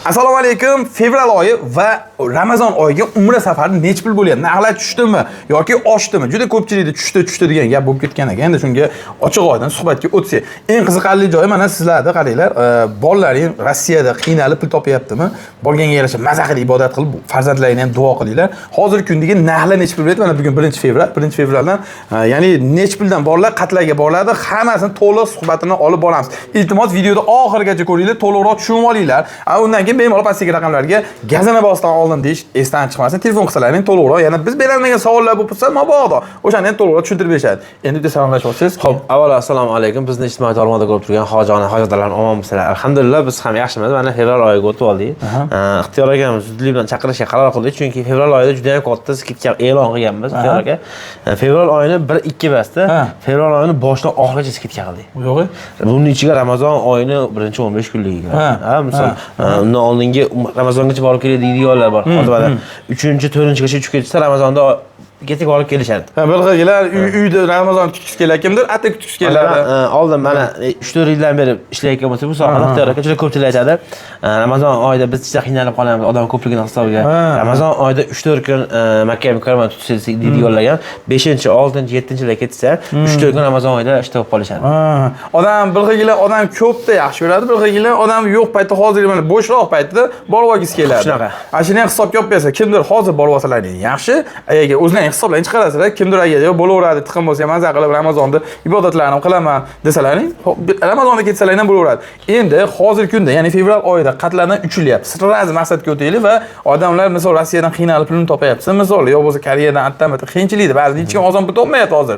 Assalomu alaykum. Fevral oyi va Ramazon oyiga umra safari necha pul bo'lyapti? Narxlar tushdimi yoki oshdimi? Juda ko'pchilikda tushdi, tushdi degan gap bo'lib ketgan ekan. Endi shunga ochiq oydin suhbatga o'tsak. Eng qiziqarli joyi mana sizlarda qaranglar, bolalaring Rossiyada qiynalib pul topyaptimi? Borganga yarasha maza qilib ibodat qilib, farzandlaringni ham duo qilinglar. Hozirgi kundagi narxlar necha pul bo'lyapti? Mana bugun 1-fevral, 1-fevraldan, ya'ni necha puldan borilar, qatlarga boriladi, hammasini to'liq suhbatini olib boramiz. Iltimos, videoda oxirigacha ko'ringlar, to'liqroq tushunib olinglar. Undan keyin bemalol pastdagi raqamlarga gazini bosdan oldin deyish esdan chiqmasin. Telefon qilsalaring to'liqroq, yana biz berolmagan savollar bo'lib tursa, mabodo o'shani ham to'liqroq tushuntirib berishadi. Endi bitta salomlashib olsangiz. Xo'p, avvalo assalomu alaykum. Bizni ijtimoiy tarmoqda ko'rib turgan hoji hojilarimiz omonmisizlar? Alhamdulillah, biz ham yaxshimiz. Mana fevral oyiga o'tib oldik. Ixtiyor akamiz zudlik bilan chaqirishga qaror qildik, chunki fevral oyida juda ham katta скидка e'lon qilganmiz, Ixtiyor aka. Fevral oyini 1-2 basda, fevral oyini boshidan oxirigacha скидка qildik. Yo'q. Buning ichiga Ramazon oyini birinchi 15 kunligi kiradi. Ha, misol, undan oldingi Ramazongacha borib keladi deydiganlar bor. Hozir mana 3-chi, 4-gacha uchib ketsa, Ramazonda ketib borib kelishadi. Ha, bir xilgilar uyda Ramazon kutgisi keladi, kimdir ata kutgisi keladi. Masalan, oldin mana 3-4 yildan beri ishlayotgan bo'lsak bu sohada, Ixtiyor aka, juda ko'pchilik aytadi. Ramazon oyida biz juda qiynalib qolamiz odam ko'pligini hisobiga. Ramazon oyida 3-4 kun Makka mukarramani tutsangiz deydiganlar ham 5-chi, 6-chi, 7-chilar ketsa, 3-4 kun Ramazon oyida ishda bo'lib qolishadi. Ha, odam bir xilgilar odam ko'pda yaxshi ko'radi, bir xilgilar odam yo'q paytda, hozirgi mana bo'shroq paytida borib olgisi keladi. Shunaqa. Ana shuni ham hisobga olib bersa, kimdir hozir borib olsalaring yaxshi, agar o'zlaring hisoblaring chiqarasizlar, kimdir agar yo'q bo'laveradi, tiqin bo'lsa ham maza qilib Ramazonda ibodatlarini qilaman desalaring, Ramazonda ketsalaring ham bo'laveradi. Endi hozirgi kunda, ya'ni fevral oyida qatlardan uchilyapti. Сразу maqsadga o'taylik va odamlar misol Rossiyadan qiynalib pulini topayapti. Misol yo bo'lsa Koreyadan atdan qiyinchilikda ba'zi hech kim oson pul topmayapti hozir.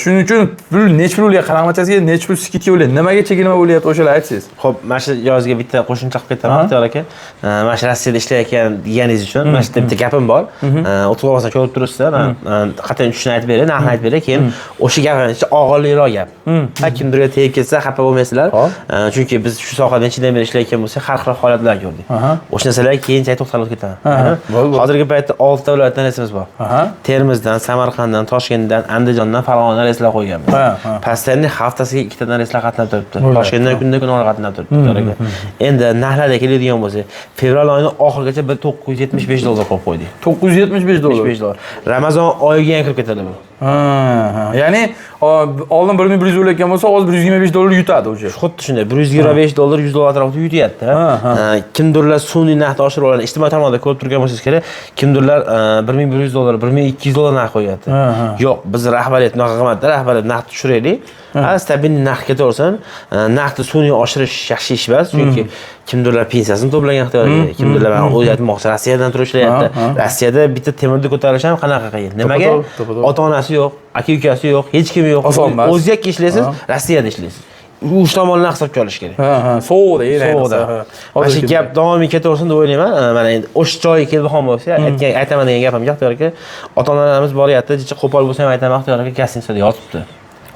Shuning uchun pul necha pul bo'lyapti, qaramachasiga necha pul скидка bo'lyapti, nimaga chegirma bo'lyapti, o'shalar aytsangiz. Xo'p, mana shu yozga bitta qo'shimcha qilib ketaman, Ixtiyor aka. Mana shu Rossiyada ishlayotgan deganingiz uchun mana shu yerda bitta gapim bor. O'tib olsam ko'rib turibsizlar. Man qat'iy tushishini aytib beray, narxini aytib beray, keyin o'sha gapim ichi og'irliroq gap. Ha, kimdirga tegib ketsa xafa bo'lmaysizlar. Chunki biz shu sohada nechadan beri ishlayotgan bo'lsak, har xil holatlar ko'rdik. O'sha narsalarga keyinchalik to'xtalib ketaman. Bo'ldi. Hozirgi paytda 6 ta viloyatdan reysimiz bor. Termizdan, Samarqanddan, Toshkentdan, Andijondan, Farg'onadan reyslar qo'yganmiz. Ha, ha. Постоянно haftasiga ikkitadan reyslar qatnab turibdi. Bo'ladi. Toshkentdan kunda kun qatnab turibdi. Endi narxlarga keladigan bo'lsak, fevral oyini oxirigacha bir 975 dollar qo'yib qo'ydik. 975 dollar. 75 dollar. Ramazon oyiga ham kirib ketadi bu. Ha. Ya'ni oldin 1100 bo'layotgan bo'lsa, hozir 125 dollar yutadi уже. Xuddi shunday 125 dollar, 100 dollar atrofida yutyapti. Ha, ha. Kimdirlar sun'iy narxni oshirib oladi. Ijtimoiy tarmoqda ko'rib turgan bo'lsangiz kerak, kimdirlar 1100 dollar, 1200 dollar narx qo'yyapti. Ha, ha. Yo'q, biz rahbariyat bunaqa qilmadida, rahbariyat narxni tushiraylik. Ha, стабильный narx ketaversin. Narxni sun'iy oshirish yaxshi ish emas, chunki kimdirlar pensiyasini to'plagan ixtiyorga, kimdirlar mana o'zi aytmoqchi Rossiyadan turib ishlayapti. Ha, ha. Rossiyada bitta temirni ko'tarish ham qanaqa qiyin. Nimaga? To'ppa-to'g'ri, to'ppa-to'g'ri. Ota-onasi yo'q, aka-ukasi yo'q, hech kimi yo'q. Oson emas. O'zi yakka ishlaysiz, Rossiyada ishlaysiz. Uch tomondan hisobga olish kerak. Ha, sovuqda, Sovuqda. Mana shu gap davomiy ketaversin deb o'ylayman. Mana endi o'sha joyga kelib bo'lsa, aytgan aytaman degan gapim Ixtiyor aka. Ota-onalarimiz boryapti, jicha qo'pol bo'lsa ham aytaman, Ixtiyor aka гостиница da yotibdi.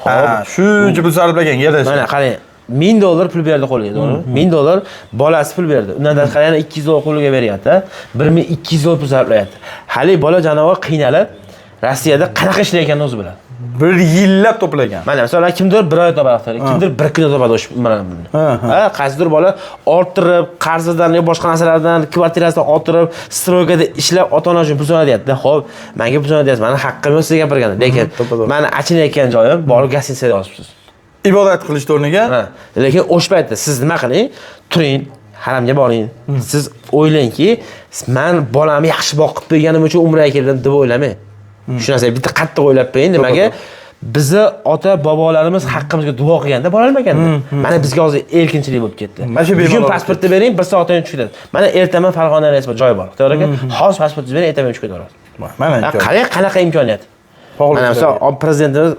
Ha, shuncha pul sarflagan yarasha. Mana qarang, 1000 dollar pul berdi qo'liga, to'g'rimi? 1000 dollar bolasi pul berdi. Undan tashqari yana 200 dollar qo'liga beryapti. 1200 dollar pul sarflayapti. Hali bola jonivor qiynalib Rossiyada qanaqa ishlayotganini o'zi biladi. Bir yillab to'plagan. Mana masalan kimdir bir oy topadi, kimdir bir kunda topadi o'sha pulni. Ha, ha. Ha, qaysidir bola orttirib, qarzidan yo boshqa narsalardan, kvartirasidan orttirib, стройка da ishlab ota-ona uchun pul so'rayapti. Xo'p, menga pul so'rayapsiz, mani haqqim yo'q sizga gapirganda. Lekin to'ppa-to'g'ri. mani achinayotgan joyim borib гостиница da yotibsiz. Ibodat qilish o'rniga Ha, lekin o'sha paytda siz nima qiling? Turing, haramga boring. Siz o'ylangki, man bolamni yaxshi boqib berganim uchun umraga keldim deb o'ylamang. Shu narsaga bitta qattiq o'ylab qo'ying. Nimaga? Bizni ota bobolarimiz haqqimizga duo qilganda borolmaganda. Mana bizga hozir erkinchilik bo'lib ketdi. Mana shu Bugun bemalol. Pasportni bering, bir soatdan tushib ketadi. Mana ertaman Farg'ona reysi bor, joy bor. To'g'ri aka? Hozir pasportingizni bering, ertaman tushib ketaverasiz. Mana Ha, imkon. qarang, qanaqa imkoniyat. Xohlovchilar. Mana misol prezidentimiz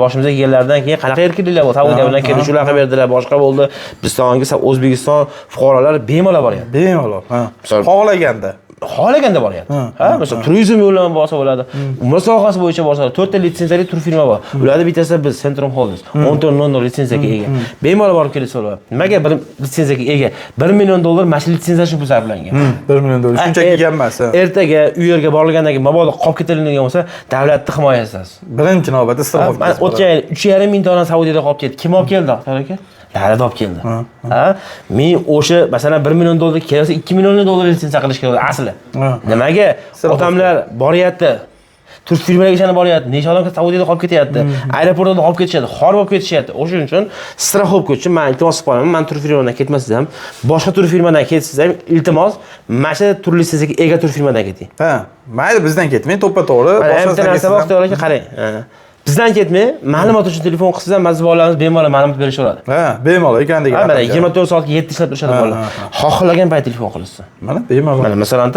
boshimizga kelganlaridan keyin qanaqa erkinliklar bo'ldi. Saudiya bilan kelishuvlar qilib berdilar, boshqa bo'ldi. Biz tomonga O'zbekiston fuqarolari bemalol boryapti. Bemalol. Ha. Misol- Xohlaganda. Xohlaganda boryapti. Ha, misol turizm yo'li bilan borsa bo'ladi. Umra sohasi bo'yicha borsa bo'ladi. To'rtta litsenziyali turfirma bor. Ularda bittasi biz Centrum Holdings 14.00 litsenziyaga ega. Bemalol borib kelsa bo'ladi. Nimaga bir litsenziyaga ega? 1 million dollar mana shu litsenziya uchun pul sarflangan. 1 million dollar. Shunchaki Ha, gap emas. Ha. Ertaga u yerga borilgandan keyin mabodo qolib ketiladigan bo'lsa, davlatni himoyasidasiz. Birinchi navbatda страховка. Man o'tgan yil 3,5 ming ta odam Saudiyada qolib ketdi. Kim olib keldi, Ixtiyor aka? La'nat olib keldi. Ha? Men o'sha masalan $1 million kelsa $2 million litsenziya qilish kerak asli. Nimaga? Odamlar boryapti. Turk firmalarga ishonib boryapti. Necha odam Saudiyada qolib ketyapti. Aeroportda qolib ketishyapti, xor bo'lib ketishyapti. O'shuning uchun страховка uchun men iltimos qilib qolaman. Men tur firmadan ketmasangiz ham, boshqa tur firmadan ketsangiz ham, iltimos, mana shu tur litsenziyaga ega tur firmadan keting. Ha, mayli bizdan ketmang, to'ppa-to'g'ri. Bitta narsa bor, Ixtiyor aka, qarang. Bizdan ketmang, ma'lumot uchun telefon qilsangiz ham ba'zi bolalarimiz bemalol ma'lumot berishaveradi. Ha, bemalol ekan degan. Ha, mana 24 soatga 7 ishlab turishadi bolalar. Xohlagan payt telefon qilishsin. Mana bemalol. Mana masalan,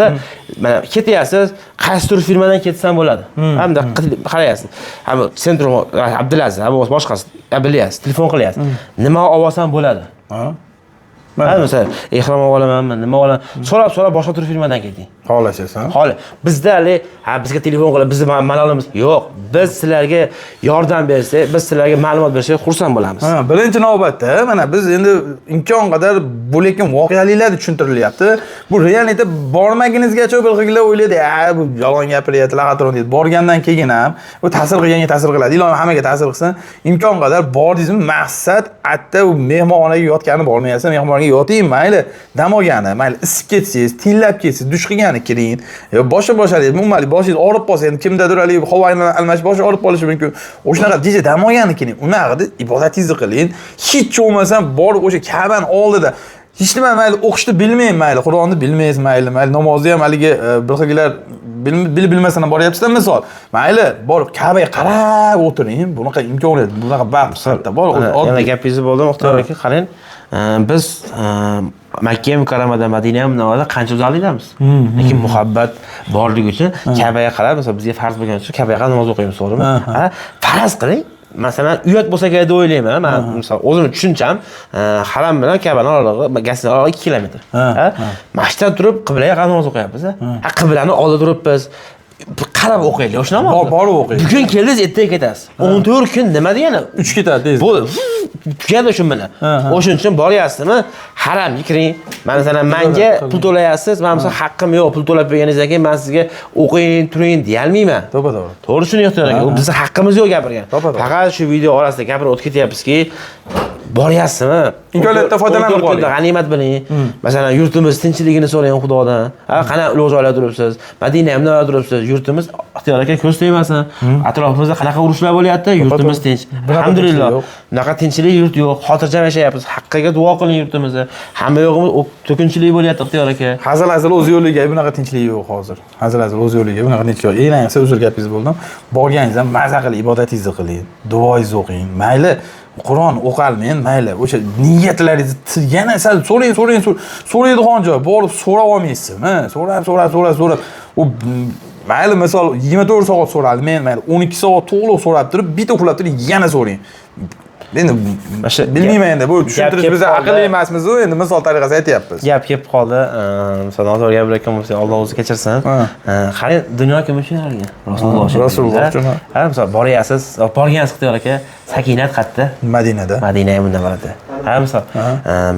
mana ketyapsiz, qaysi tur firmadan ketsam bo'ladi. Hamda qarayapsiz. Ha, bu Centrum Abdulaziz, ha, boshqasi, bilyapsiz, telefon qilyapsiz. Nima olsam bo'ladi? Ha. Ha, masalan, ehrom olamanmi, nima olaman? So'rab boshqa tur firmadan keting. Xohlasangiz, ha? Holi bizda hali, ha, bizga telefon qilib, bizni malolimiz yo'q. Biz sizlarga yordam bersak, biz sizlarga ma'lumot bersak xursand bo'lamiz. Ha, birinchi navbatda mana biz endi imkon qadar bo'layotgan voqeliklar tushuntirilyapti. Bu reallikda bormaguningizgacha bir xillar o'ylaydi, "Ha, bu yolg'on gapiryapti, lag'atron" deydi. Borgandan keyin ham bu ta'sir qilganga ta'sir qiladi. Ilohim hammaga ta'sir qilsin. Imkon qadar bordingizmi, maqsad atta u mehmonxonaga yotgani bormayapsiz, mehmonxonaga yoting, mayli, dam olgani, mayli, isib ketsangiz, tillab ketsangiz, dush qilgani kiring. Yo, boshqa umuman boshingiz og'rib qolsa, endi kimdadir haligi havo almashish boshi og'rib qolishi mumkin. O'shanaqa deja dam olgani kiring. Unaqada ibodatingizni qiling. Hech bo'lmasam borib o'sha Ka'bani oldida hech nima mayli o'qishni bilmayman, mayli Qur'onni bilmaysiz, mayli, mayli namozni ham haligi bir xillar bilib bilmasan ham boryapsiz misol. Mayli borib Ka'baga qarab o'tiring. Bunaqa imkoniyat, bunaqa baxt sifatida bor. Yana gapingizni bo'ldim, Ixtiyor aka, qarang. Biz Makka mukarramada, Madina munavvarada qancha uzoqlikdamiz. Lekin muhabbat borligi uchun Ka'baga qarab, masalan, bizga farz bo'lgani uchun Ka'baga qarab namoz o'qiymiz, to'g'rimi? Ha, farz qiling. Masalan, uyat bo'lsa kerak deb o'ylayman. Men misol o'zim tushuncham, haram bilan Ka'baning oralig'i, gasini oralig'i 2 kilometr. Ha, masjiddan turib qiblaga qarab namoz o'qiyapmiz. Ha, qiblani oldida turibmiz. Qarab o'qiylik, o'sha namozni. Borib o'qiylik. Bugun keldingiz, ertaga ketasiz. 14 kun nima degani? 3 ketadi deysiz. Bu tugadi shu bilan. O'shuning uchun boryapsizmi? Haramga kiring. Masalan, menga pul to'layapsiz, men masalan haqqim yo'q, pul to'lab berganingizdan keyin men sizga o'qing, turing deya olmayman. To'g'ri. To'g'ri tushunyapti aka. U bizning haqqimiz yo'q gapirgan. To'g'ri. Faqat shu video orasida gapirib o'tib ketyapmizki, boryapsizmi? Imkoniyatdan foydalanib qoling. G'animat biling. Masalan, yurtimiz tinchligini so'rang Xudodan. Ha, qana ulug' joylarda turibsiz, Madina hamda turibsiz. Yurtimiz Ixtiyor aka ko'z tegmasin. Atrofimizda qanaqa urushlar bo'lyapti? Yurtimiz tinch. Alhamdulillah. Bunaqa tinchlik yurt yo'q. Xotirjam yashayapmiz. Haqqiga duo qiling yurtimizda. Hamma yo'g'imiz to'kinchilik bo'lyapti Ixtiyor aka. Hazil-hazil o'z yo'liga bunaqa tinchlik yo'q hozir. Hazil-hazil o'z yo'liga bunaqa tinchlik yo'q. Eng ayniqsa uzr gapingiz bo'ldim. Borganingizda maza qilib ibodatingizni qiling, duoyingizni o'qing. Mayli Qur'on o'qalmang, mayli o'sha niyatlaringizni yana sal so'rang, so'rang, so'raydigan joy borib so'rab olmaysizmi? So'rab, so'rab, so'rab, so'rab. U mayli misol 24 soat so'ralmang, mayli 12 soat to'liq so'rab turib, bitta uxlab turib yana so'rang. Endi bilmayman endi bu tushuntirish biz aqlli emasmiz u, endi misol tariqasida aytyapmiz. Gap kelib qoldi. Misol noto'g'ri gapirayotgan bo'lsak, Alloh o'zi kechirsin. Qarang, dunyo kim uchun yaralgan? Rasululloh uchun. Rasululloh uchun. Ha, misol boryapsiz, borgansiz Ixtiyor aka, sakinat qayerda? Madinada. Madina munavvarada. Ha, misol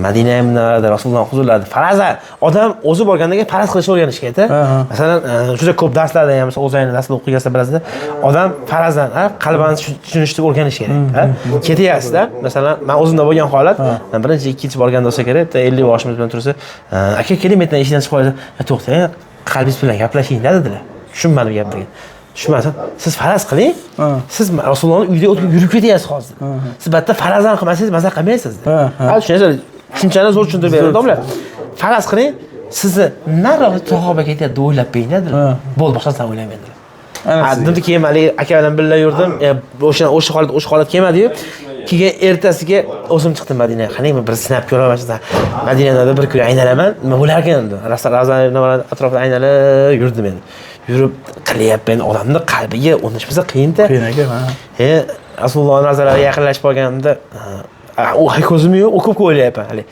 Madina munavvarada Rasululloh huzurlarida farazan odam o'zi borgandan keyin faraz qilishni o'rganish kerak-da. Masalan, juda ko'p darslarda ham, misol o'zingiz darsda o'qigansiz bilasizda, odam farazan, ha, qalban tushunishni o'rganish kerak. Ha, ketyapsiz-da. Masalan, men o'zimda bo'lgan holat, birinchi, ikkinchi borganda bo'lsa kerak, bitta 50 yoshimiz bilan tursa, aka keling, men eshikdan chiqib qolsa, to'xtang, qalbingiz bilan gaplashing dedilar. Tushunmadim gapni. Tushunmasam, siz faraz qiling. Siz Rasulullohning uyida o'tirib yurib ketyapsiz hozir. Siz bitta farazan qilmasangiz maza qilmaysiz. Ha, tushunasiz? Tushunchani zo'r tushuntirib berdi domla. Faraz qiling, sizni nariroq sahoba ketyapti deb o'ylab bering dedilar. Bo'ldi, boshqa narsani o'ylamang dedilar. Dedim keyin haligi aka bilan birga yurdim. O'sha holat, o'sha holat kelmadi-yu. Keyin ertasiga o'zim chiqdim Madinaga. Qani men bir sinab ko'raman shu Madinada bir kun aynalaman. Nima bo'larkan endi? Ravzani atrofida aynalib yurdim endi. Yurib qilyapman, odamni qalbiga o'rnashmasa qiyin-da. Qiyin aka, ha. Rasululloh nazarlariga yaqinlashib qolganimda, u ko'zim yo'q, o'qib o'ylayapman. Hali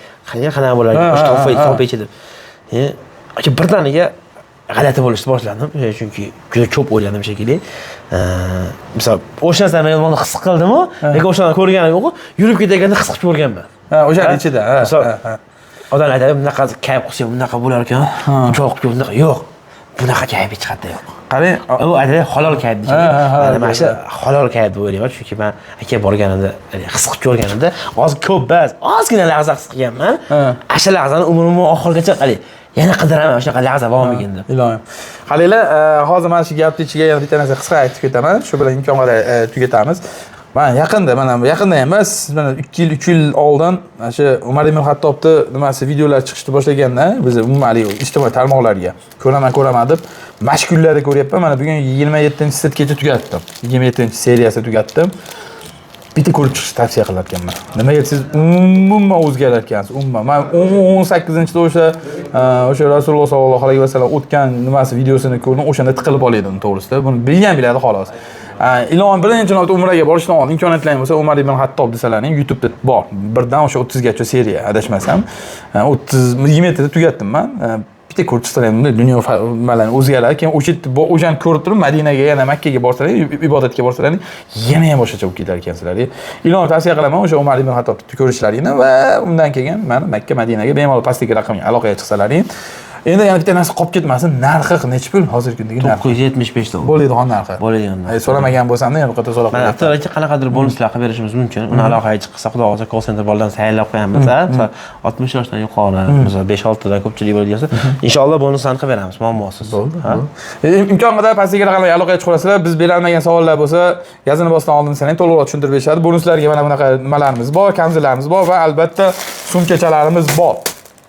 qanaqa bo'larkan? O'sha to'fa ichida. Aka birdaniga g'alati bo'lishni boshladim, chunki juda ko'p o'ylandim shekilli. Misol, o'sha narsani men his qildim-u, lekin o'shani ko'rganim yo'q, yurib ketayotganda his qilib ko'rganman. Ha, o'sha ichida, ha. Misol, odam aytadi, bunaqa kayf qilsa bunaqa bo'lar ekan, bunchoq qilib bunaqa yo'q. Bunaqa kayf hech qayerda yo'q. Qarang, U aytadi halol kayf Ha, ha, ha, deyishadi. Mana shu halol kayf deb o'ylayman, chunki man aka borganimda his qilib ko'rganimda oz ko'p bas, ozgina lahza his qilganman. O'sha lahzani umrimni oxirigacha haligi yana qidiraman, shunaqa lahza bormikin deb. Iloyim. Halila, hozir mana shu gapni ichiga yana bitta narsa qisqa aytib ketaman. Shu bilan imkon qadar tugatamiz. Man yaqinda, mana yaqinda emas, mana 2 yil, 3 yil oldin mana shu Umar ibn Xattobni nimasi videolar chiqishni boshlaganda, biz umuman haligi ijtimoiy tarmoqlarga ko'raman, ko'raman deb mashg'ulotlarni ko'ryapman. Mana bugun 27-setgacha tugatdim. 27-seriyasi tugatdim. Bitta ko'rib chiqishni tavsiya qilar ekanman. Nimaga desangiz, umuman o'zgarar ekansiz, umuman. Man 18-da o'sha Rasululloh sollallohu alayhi vasallam o'tgan nimasi videosini ko'rdim, o'shanda tiqilib oldim to'g'risida. Buni bilgan biladi xolos. Iloyim birinchi navbatda umraga borishdan oldin imkoniyatlaring bo'lsa, Umar ibn Xattob desalaring, YouTube'da bor. Birdan o'sha 30 gacha seriya adashmasam. 30 27 da tugatdim man. Bitta ko'rib chiqsalar bunday dunyo nimalarni o'zgaradi. Keyin o'sha yerda o'shani ko'rib turib Madinaga yana Makkaga borsalaring, ibodatga borsalaring, yana ham boshqacha bo'lib ketar ekansizlar. Iloyim tavsiya qilaman o'sha Umar ibn Xattobni ko'rishlaringni va undan keyin mana Makka, Madinaga bemalol pastdagi raqamga aloqaga chiqsalaring. Endi yana bitta narsa qolib ketmasin, narxi nechi pul hozirgi kundagi narxi? 975 dollar. Bo'ladigan narxi. Bo'ladigan narxi. So'ramagan bo'lsam yana bir qator so'rab Mana qo'yaman. Abdulla aka qanaqadir bonuslar qilib berishimiz mumkin. Uni aloqaga chiqsa, xudo xohlasa call center bolalarni tayyorlab qo'yamiz. Misol 60 yoshdan yuqori, misol 5-6 dan ko'pchilik bo'ladigan bo'lsa, inshaalloh bonuslarni qilib beramiz, muammosiz. Bo'ldi. Ha? Imkon qadar pastdagi raqamlarga aloqaga chiqasizlar. Biz berolmagan savollar bo'lsa, gazini bosdan oldin sanang to'liqroq tushuntirib berishadi. Bonuslarga mana bunaqa nimalarimiz bor, kamzilarimiz bor va albatta sumkachalarimiz bor.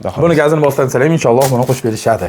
Buni gazini bosdan sanang, inshaalloh buni qo'shib berishadi.